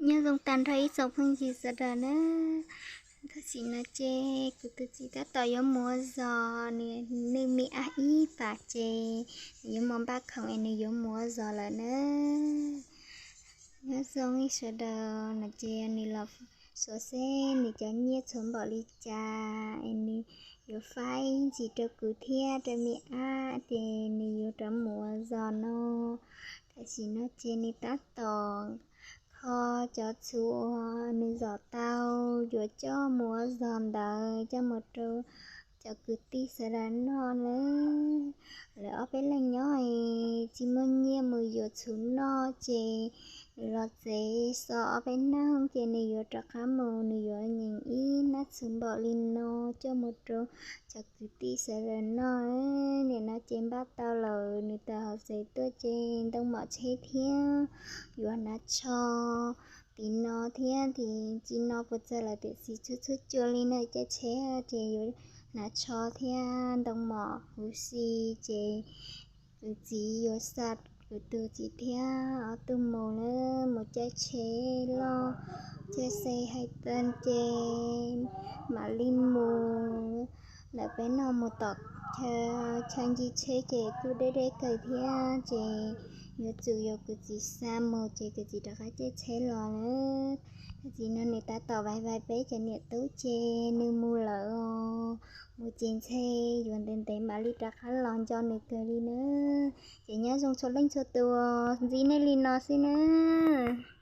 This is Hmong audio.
Nyob zoo tag nrho ib tsoom phooj ywg sawv daws na. Tam sim no ces kuv tus txiv tab tom yuav mus ua zog, nws nws me ab ib pas ces nws yuav mus npaj khoom es nws yuav mus ua zog lawm na. Nyob zoo ib sawv daws no ces nws los xyuas seb nws cov nyiaj txhuav npaum li cas es nws yuav faib ntsis rau kuv thiab rau me ab ces nws yuav rov mus ua zog no. Tam sim no ces nws tab tom kho cov txhuv uas nws zom tau yuav coj mus ua zog ntawd coj mus rau cov kwv tij sawv daws noj na. Lawv ob peb leeg nyob es tsis muaj nyiaj mus yuav txhuv noj ces nws los txev xov ob peb hnub ces nws yuav rov qab mus, nws yuav nyeem ib hnab txhuv npaum li no coj mus rau cov kwv tij sawv daws noj. Nim no ces npaj tau lawm, nws tawm hauv tsev tuaj ces ntoo mom tsheb thiab yuav hnav tsho. Tim no thiab tim tsis no puas txog lawm tiam sis txhua txhua cua li na, caij tsheb ces yuav hnav tsho thiab ntoo mom huv si ces kuv txiv yuav xa kuv tus txiv thiab ob tug mus na, mus caij tsheb loj, caij xe hais tag ces mam li mus. Ntawm peb no mus tom chaw ncig tsheb ces kuj deb deb kawg thiab ces yuav tsum yuav kuv txiv xa mus ces kuv txiv rov qab caij tsheb los na. Tam sim no nws tab tom vais vais peb cov niam tub ces nws mus lawm os. Mus ces ntshe yuav ntev ntev mam li rov qab los nco nws kawg li na. Ces nyob zoo txhua leej txhua tus, ntxiv nej li no xwb nawb.